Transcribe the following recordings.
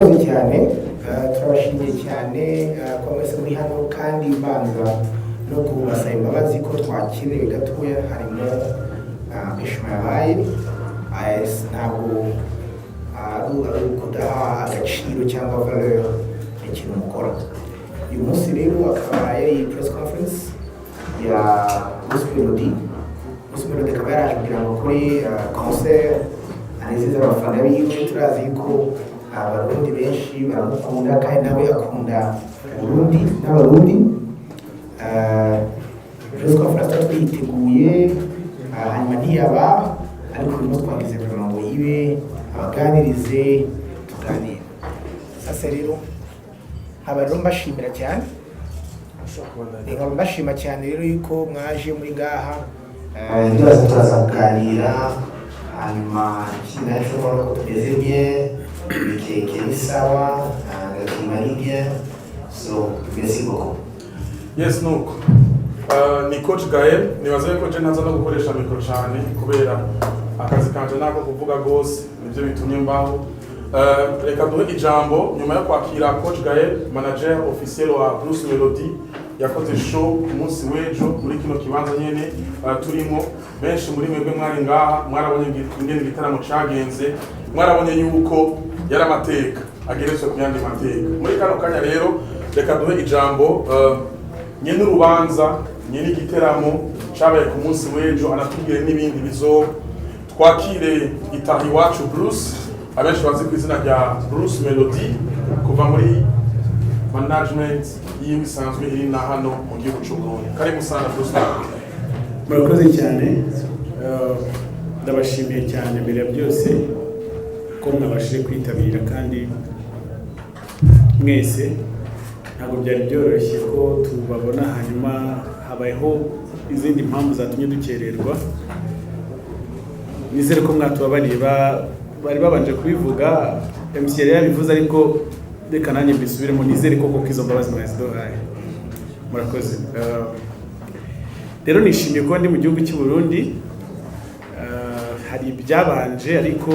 Murakoze cyane. Turabashimiye cyane ko mwese muri hano, kandi mbanza no kubasaba imbabazi ko twakerewe gatoya. Harimo ishuma yabaye. Ntabwo ari ukudaha agaciro cyangwa valeur ikintu mukora. Uyu munsi rero akaba yari press conference ya Bruce Melody. Bruce Melody akaba yaraje kugira ngo akore concert, anezeze abafana biwe. Turazi ko Abarundi benshi baramukunda, kandi nawe akunda Uburundi n'Abarundi. Press conference twari twayiteguye, hanyuma ntiyaba, ariko uyu munsi twagize kugira ngo ibe, abaganirize, tuganire. Sasa rero nkaba rero mbashimira cyane, nkaba mbashima cyane rero yuko mwaje muri ngaha. Ndibaza turaza kuganira, hanyuma ikindi nacyo urabona ko tumeze bien, ibikeke ni sawa, agakima ni bien, so merci beaucoup. Yes, nuko ni Coach Gael. Nibaza yuko je ntaza no gukoresha mikoro cyane kubera akazi kanje nako kuvuga gose, nivyo bitumye mbaho. Reka duhe ijambo nyuma yo kwakira Coach Gael, manager officiel wa Bruce Melody, yakoze show ku munsi w'ejo muri kino kibanza nyene turimo. Benshi muri mwebwe mwari ngaha, mwarabonye ingene igitaramo cagenze, mwarabonye yuko yari amateka ageretswe ku yandi mateka. Muri kano kanya rero reka duhe ijambo nyene urubanza, nyene igiteramo cabaye ku munsi w'ejo, anatubwire n'ibindi bizoba. Twakire Itahiwacu Bruce, abenshi bazi ku izina rya Bruce Melody, kuva muri management yiwe isanzwe iri na hano mu gihugu c'u Burundi. Karibu sana, Bruce Melody. Murakoze cyane. Ndabashimiye cyane mbere ya byose ko mwabashije kwitabira kandi mwese. Ntabwo byari byoroshye ko tubabona, hanyuma habayeho izindi mpamvu zatumye dukererwa. Nizere ko mwatubabariye. Bari babanje kubivuga, MC yari yabivuze, ariko reka nanjye mbisubiremo. Nizere ko koko izo mbabazi mwaziduhaye. Murakoze. Rero nishimiye kuba ndi mu gihugu cy'u Burundi. Hari ibyabanje, ariko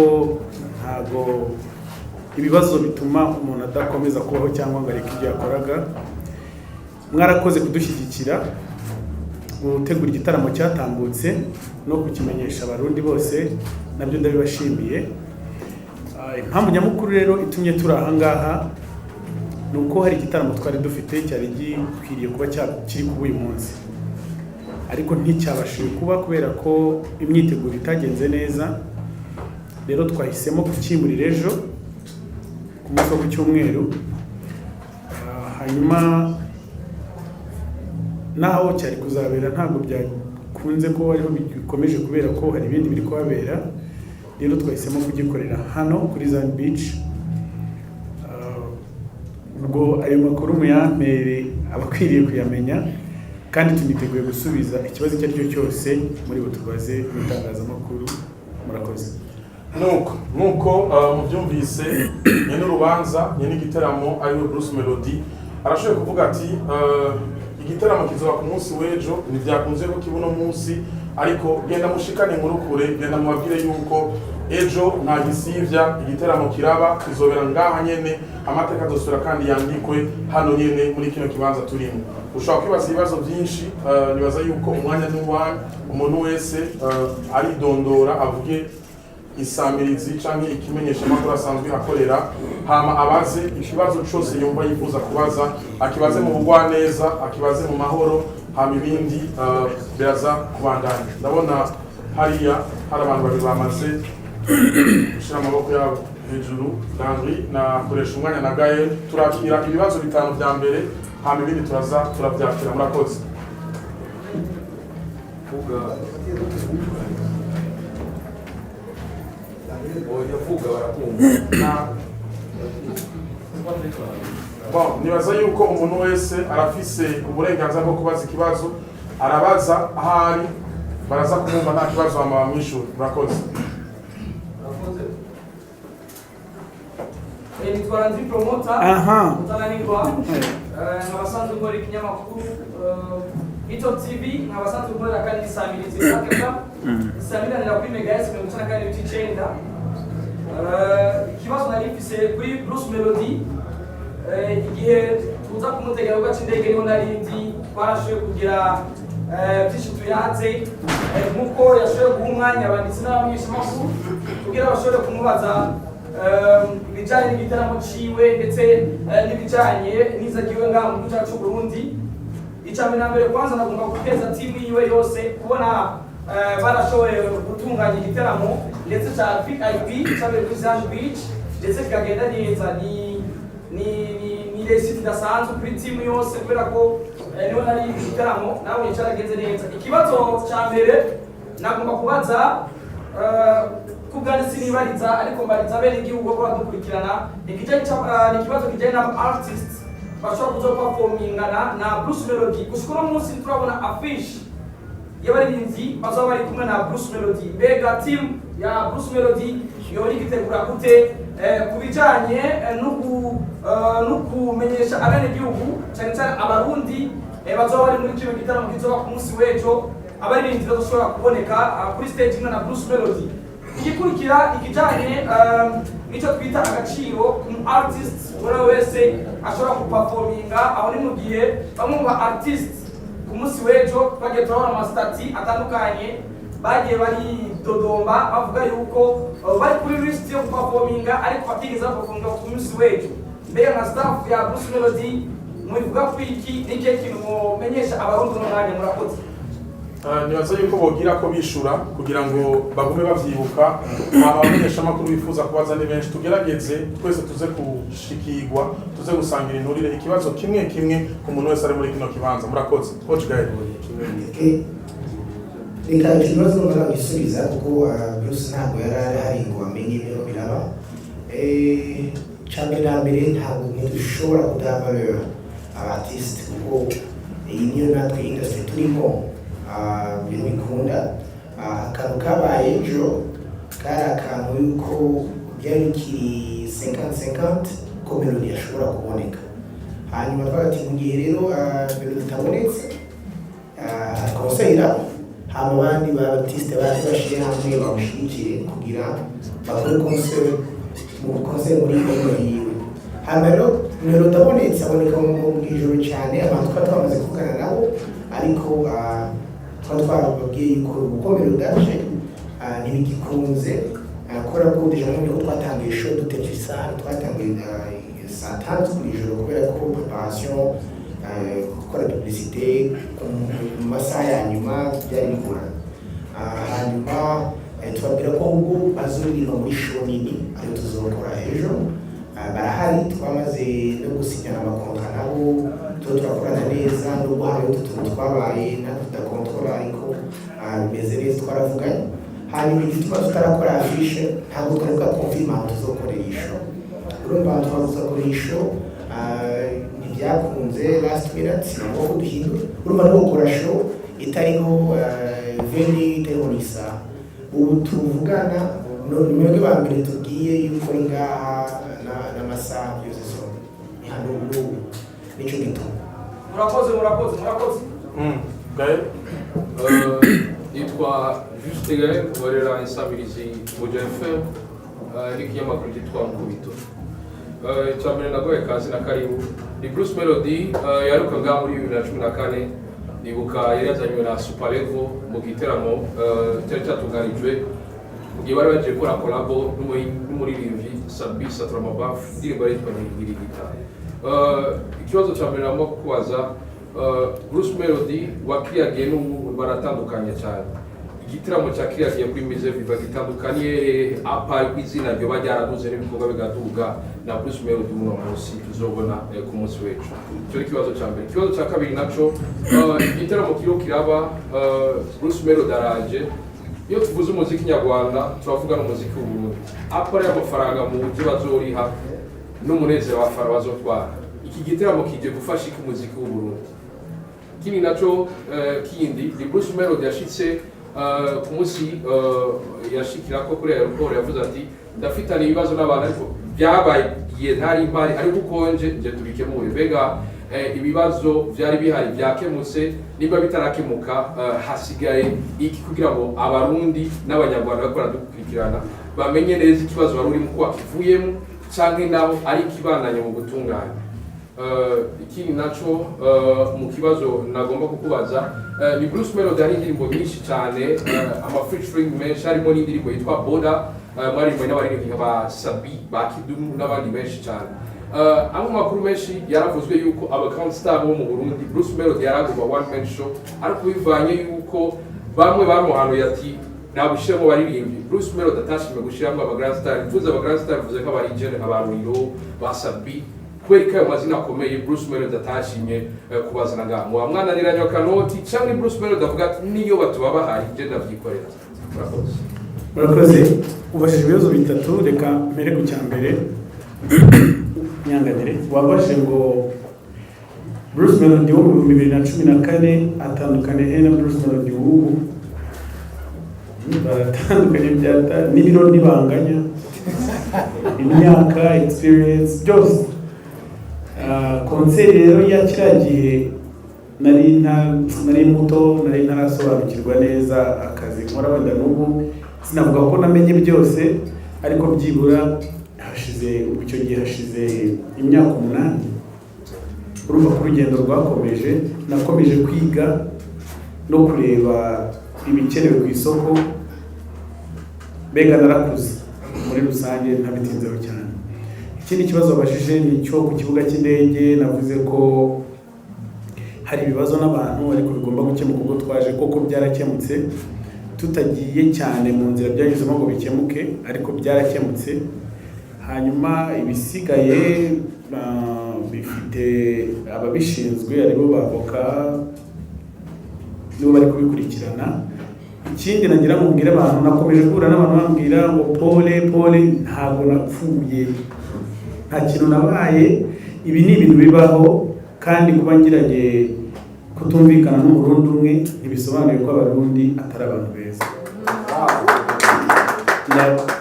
ntabwo ibibazo bituma umuntu adakomeza kubaho cyangwa ngo areke ibyo yakoraga. Mwarakoze kudushyigikira, gutegura igitaramo cyatambutse no kukimenyesha Abarundi bose, nabyo ndabibashimiye. Impamvu nyamukuru rero itumye turi aha ngaha ni uko hari igitaramo twari dufite cyari gikwiriye kuba kiri kuba uyu munsi, ariko nticyabashije kuba kubera ko imyiteguro itagenze neza. Rero twahisemo kukimurira ejo ku munsi wo ku cyumweru. Hanyuma naho cyari kuzabera ntabwo byakunze ko ariho bikomeje, kubera ko hari ibindi biri kuhabera. Rero twahisemo kugikorera hano kuri Zion Beach. Ubwo ayo makuru muyampere abakwiriye kuyamenya, kandi tuniteguye gusubiza ikibazo icyo ari cyo cyose muri butubaze mu itangazamakuru. Murakoze. Nuko nkuko mubyumvise, nyene urubanza, nyene igiteramo ariwe Bruce Melody, arashoboye kuvuga ati igiteramo kizoba ku munsi w'ejo, ntibyakunze ko kiba uno munsi, ariko genda mushikane inkuru kure, genda mubabwire yuko ejo nta gisivya, igiteramo kiraba, kizobera ngaha nyene, amateka azosubira kandi yandikwe hano nyene muri kino kibanza turimo. Ushobora kwibaza ibibazo byinshi. Nibaza yuko umwanya n'uwanyu, umuntu wese aridondora, avuge isamirizi canke ikimenyesha amakuru asanzwe akorera, hama abaze ikibazo cose yumva yifuza kubaza, akibaze mu bugwaneza, akibaze mu mahoro, hama ibindi biraza kubandanya. Ndabona hariya hari abantu babiri bamaze gushyira amaboko yabo hejuru, Landry na koresha umwanya na Gael. Turakira ibibazo bitanu vya mbere, hama ibindi turaza turavyakira. Murakoze. Vuga. Oya, vuga, barakumva. Bon, nibaza yuko umuntu wese arafise uburenganzira bwo kubaza ikibazo, arabaza ahari, baraza kumwumva, nta kibazo, hama bamwishure. Murakoze. Murakoze. Nitwa Landry Promoter, Mutananirwa. Nkaba asanzwe nkora ikinyamakuru Hito TV, nkaba asanzwe nkorera kandi isamirizi Africa isamiranira kuri Mega S 94.9. Ikibazo nari mfise kuri Bruce Melody, igihe tuza kumutegera ku cy'indege niho nari ndi, twarashoboye kugira byinshi tuyaze, nk'uko yashoboye guha umwanya abanditsi n'abamenyeshamakuru kugira bashobore kumubaza ibijyanye n'igitaramo ciwe ndetse n'ibijyanye n'izagiwe ngaha mu gihugu cyacu c'u Burundi. Icya mbere na mbere, kwanza nagomba guteza timu yiwe yose kubona barashoboye gutunganya igiteramo ndetse cya VIP cyabereye kuri Zion Beach ndetse kikagenda neza. Ni réussite idasanzwe kuri timu yose, kubera ko niho nari igitaramo nawe cyaragenze neza. Ikibazo cya mbere nagomba kubaza, ku bwanjye sinibariza ariko mbariza bene igihugu ko badukurikirana, ni ikibazo kijyanye n'aba artists bashobora kuza performingana na Bruce Melody. Gushika uno munsi turabona affiche y'abaririmbyi bazaba bari kumwe na Bruce Melody. Mbega team ya Bruce Melody yori igitegura gute ku bijanye no kumenyesha abenegihugu, cyane cyane Abarundi bazoba bari muri kino gitaramo kizoba ku munsi w'ejo, abaririmbyi bazoshobora kuboneka kuri stage imwe na Bruce Melody? Igikurikira, ikijanye n'icyo twita agaciro ku mu artist uwo ari we wese ashobora kuperforminga. Aho ni mu gihe bamwe mu ba artist ku munsi w'ejo twagiye turabona ama statuts atandukanye, bagiye baridodomba bavuga yuko bari kuri list yo guperforminga ariko batigeze baperforminga ku munsi w'ejo. Mbega nka staff ya Bruce Melody mubivuga ko iki? Ni ikihe kintu mumenyesha Abarundi uno mwanya? Murakoze. Nibaza yuko bogira ko bishura kugira ngo bagume bavyibuka. Abamenyeshamakuru bifuza kubaza ni benshi, tugerageze twese tuze gushikirwa, tuze gusangira inturire, ikibazo kimwe kimwe ku muntu wese ari muri kino kibanza. Murakoze, Coach Gael. Okay. Reka ikibazo ntaragisubiza kuko Bruce ntabwo yari ahari ngo amenye ibiro biraba. Icya mbere na mbere, ntabwo ntidushobora kudaha valeur aba artiste kuko iyi niyo natwe industry turimo, ibintu bikunda. Akantu kabaye ejo kari akantu yuko byari bikiri 50-50 ko Melody ashobora kuboneka. Hanyuma twavuga ati mu gihe rero Melody itabonetse, concert, hama abandi ba artiste baze bashire hamwe bamushyigikire kugira bakore concert mu concert muri honneur yiwe. Hanyuma rero Melody abonetse, aboneka mu ijoro cyane. Abantu twari twamaze kuvugana nabo, ariko twari twarababwiye yuko uko Melody aje ntibigikunze, kubera ko déjà none ko twatangiye show dutevye isaha, twatangiye saa 5 mu ijoro, kubera ko préparation, gukora publicité mu masaha ya nyuma byari bigoranye. Hanyuma tubabwira ko ahubwo bazuririmba muri show nini ariyo tuzokora ejo. Barahari, twamaze no gusinyana ama contrats nabo, tuba turakorana neza nubwo hariho utu tuntu twabaye natwe tudakontorora, ariko bimeze neza, twaravuganye. Hanyuma igituma tutarakora affiche, ntabwo twari bwakonfirma ahantu tuzokorera iyi show. Urumva ahantu twazokorera iyi show ntibyakunze, last minute ni ngombwa ko duhindura. Urumva no gukora show itariho venue, itariho n'isaha, ubu tuvugana ni mwebwe ba mbere tubwiye yuko ari ngaha n'amasaha byose, so ni hano ubu, nicyo gituma. Murakoze, murakoze, murakoze. Gael. Nitwa Juste Gael, nkorera insamirizi Buja FM n'ikinyamakuru cyitwa Mukubito. Icya mbere, nagoye kazi na karibu. Ni Bruce Melody yaruka ngaha muri 2014. Nibuka yari yazanywe na Super Level mu giteramo cyari cyatunganijwe mu gihe bari bagiye gukora collabo n'umuririmbyi Sabi Satramabaf, indirimbo yitwa Nyirigita. Ikibazo cya mbere nagomba kukubaza, Bruce Melody wa kiriya gihe n'ubu baratandukanye cyane. Igitaramo cya kiriya gihe kuri Musée Vivant gitandukaniye hehe, apa izina ryoba ryaraduze n'ibikorwa bigaduga, na Bruce Melody uno munsi tuzobona ku munsi w'ejo? Icyo ni ikibazo cya mbere. Ikibazo cya kabiri naco, igitaramo kiriho kiraba, Bruce Melody araje. Iyo tuvuze umuziki nyarwanda turavuga n'umuziki w'Uburundi, apa ari amafaranga mu buryo bazoriha n'umunezero abafana bazotwara, iki gitaramo kije gufasha iki umuziki w'Uburundi? Ikindi naco kindi ni Bruce Melody yashitse ku munsi yashikirako kuri aéroport, yavuze ati ndafitanye ibibazo n'abantu ariko byabaye igihe ntari mpari, ariko ukonje nje tubikemure. Mbega ibibazo vyari bihari byakemutse? Niba bitarakemuka, hasigaye iki kugira ngo Abarundi n'Abanyarwanda bariko baradukurikirana Bamenye neza ikibazo wari urimo ko wakivuyemo canke naho ari ikibandanya mu gutunganya. Ikindi naco mu kibazo nagomba kukubaza ni Bruce Melody, hari indirimbo nyinshi cyane, ama featuring menshi, harimo n'indirimbo yitwa Boda, mwaririmbwe n'abaririmbyi nka ba Sabi, ba Kidumu n'abandi benshi cyane. Amwe mu makuru menshi yaravuzwe yuko aba grand star bo mu Burundi, Bruce Melody yaragomba one man show, ariko bivanye yuko bamwe bamuhanuye ati nabushyiramo baririmbyi, Bruce Melody atashimye gushyiramo aba grand star. Mvuze aba grand star, mvuze nk'aba legend, aba Riro, ba Sabi. Kubera ko ayo mazina akomeye Bruce Melody atashimye kubazana ngaha, muba mwananiranye akanoti, cyangwa ni Bruce Melody avuga ati niyo batuba bahari je ndavyikorera? Murakoze. Murakoze. Ubajije ibibazo bitatu, reka mpere ku cya mbere. Nyanganire, wabajije ngo Bruce Melody wo mu 2014 atandukanye he na Bruce Melody w'ubu? Baratandukanye byata n'ibiro ntibanganya, imyaka, experience, byose. Concert rero ya kiriya gihe nari muto, nari ntarasobanukirwa neza akazi nkora. Wenda n'ubu sinavuga ko namenye byose, ariko byibura hashize, ubwo icyo gihe hashize imyaka 8. Urumva ko urugendo rwakomeje, nakomeje kwiga no kureba ibikenewe ku isoko, mbega narakuze muri rusange, ntabitinzeho cyane. Ikindi kibazo wabajije ni icyo ku kibuga cy'indege. Navuze ko hari ibibazo n'abantu, ariko bigomba gukemuka ubwo twaje. Koko byarakemutse, tutagiye cyane mu nzira byanyuzemo ngo bikemuke, ariko byarakemutse. Hanyuma ibisigaye bifite ababishinzwe, aribo bavoka, nibo bari kubikurikirana. Ikindi nagira ngo mbwire abantu, nakomeje guhura n'abantu bambwira ngo pole pole, ntabwo napfuye, nta kintu nabaye. Ibi ni ibintu bibaho, kandi kuba ngiranye kutumvikana n'Umurundi umwe ntibisobanuye ko Abarundi atari abantu beza.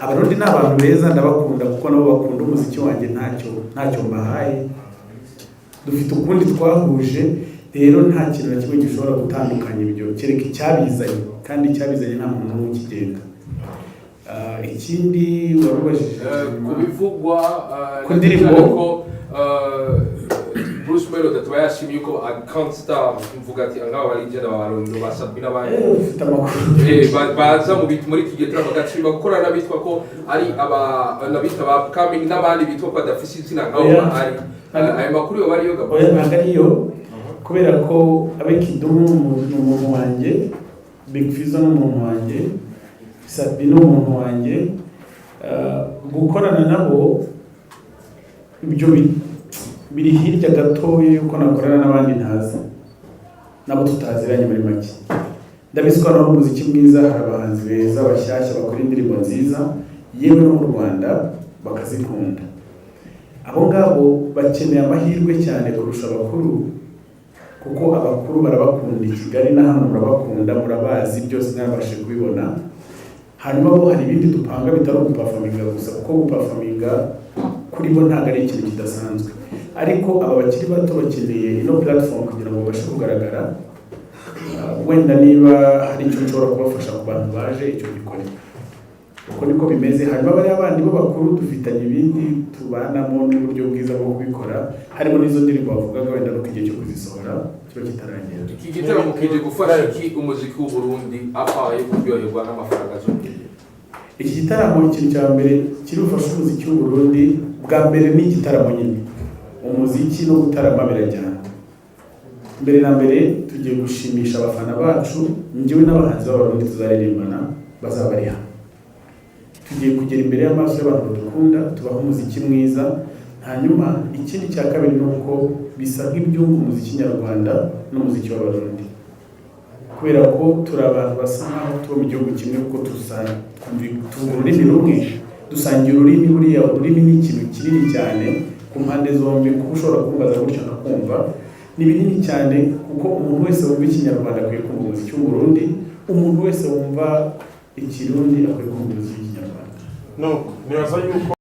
Abarundi ni abantu beza, ndabakunda kuko nabo bakunda umuziki wanjye, ntacyo mbahaye, dufite ukundi twahuje. Rero nta kintu na kimwe gishobora gutandukanya ibyo, kereka icyabizanye, kandi icyabizanye nta muntu n'umwe ukigenga. Ikindi warubajije Ku bivugwa Ku ndirimbo. cyane ko Bruce Melody tuba yashimye yuko Grand Star, mvuga ati nk'aba barigenda ba Rondo, ba Sabi n'abandi Ufite amakuru. Baza mu bitu muri iki gitaramo bagashima gukorana n'abitwa ko ari aba n'abita ba upcoming n'abandi bitwa ko badafise izina nk'abo Oya. bahari. Ayo makuru yoba ariyo gabo? Oya, ntabwo ariyo, kubera ko abe Kidumu ni umuntu wanjye, Big Fizzo ni umuntu wanjye, Sabi ni umuntu wanjye. Gukorana nabo ibyo biri hirya gatoya yuko nakorana n'abandi ntazi, nabo tutaziranye. Muri make, ndabizi ko hano umuziki mwiza, hari abahanzi beza bashyashya bakora indirimbo nziza, yewe no mu Rwanda bakazikunda. Abo ngabo bakeneye amahirwe cyane kurusha abakuru, kuko abakuru barabakunda i Kigali na hano murabakunda, murabazi, byose mwabashe kubibona. Hanyuma bo hari ibindi dupanga bitari uguperforminga gusa, kuko guperforminga kuri bo ntabwo ari ikintu kidasanzwe, ariko aba bakiri bato bakeneye ino platform kugira ngo babashe kugaragara. Wenda niba hari icyo nshobora kubafasha ku bantu baje, icyo gikore, uko niko bimeze. Hanyuma bariya bandi bo bakuru dufitanye ibindi tubanamo n'uburyo bwiza bwo kubikora, harimo n'izo ndirimbo bavugaga, wenda nuko igihe cyo kuzisohora kiba kitaragera. Iki gitaramo kije gufasha iki umuziki w'u Burundi apaye kuryoherwa n'amafaranga azongera? Iki gitaramo, ikintu cya mbere kiri bufashe umuziki w'u Burundi, bwa mbere ni igitaramo nyine. Umuziki no gutarama birajyana. Mbere na mbere tugiye gushimisha abafana bacu, njyewe n'abahanzi b'Abarundi tuzaririmbana bazaba bari hano. Tugiye kugera imbere y'amaso y'abantu badukunda, tubaha umuziki mwiza. Hanyuma ikindi cya kabiri ni uko bisa nk'ibyunga umuziki nyarwanda n'umuziki w'Abarundi, kubera ko turi abantu basa nkaho tuba mu gihugu kimwe, kuko tuvuga ururimi rumwe, dusangira ururimi. Buriya ururimi ni ikintu kinini cyane ku mpande zombi, kuko ushobora kumbaza gutya nkakumva. Ni binini cyane, kuko umuntu wese wumva Ikinyarwanda akwiye kumva umuziki w'u Burundi, umuntu wese wumva Ikirundi akwiye kumva umuziki w'Ikinyarwanda. No nibaza yuko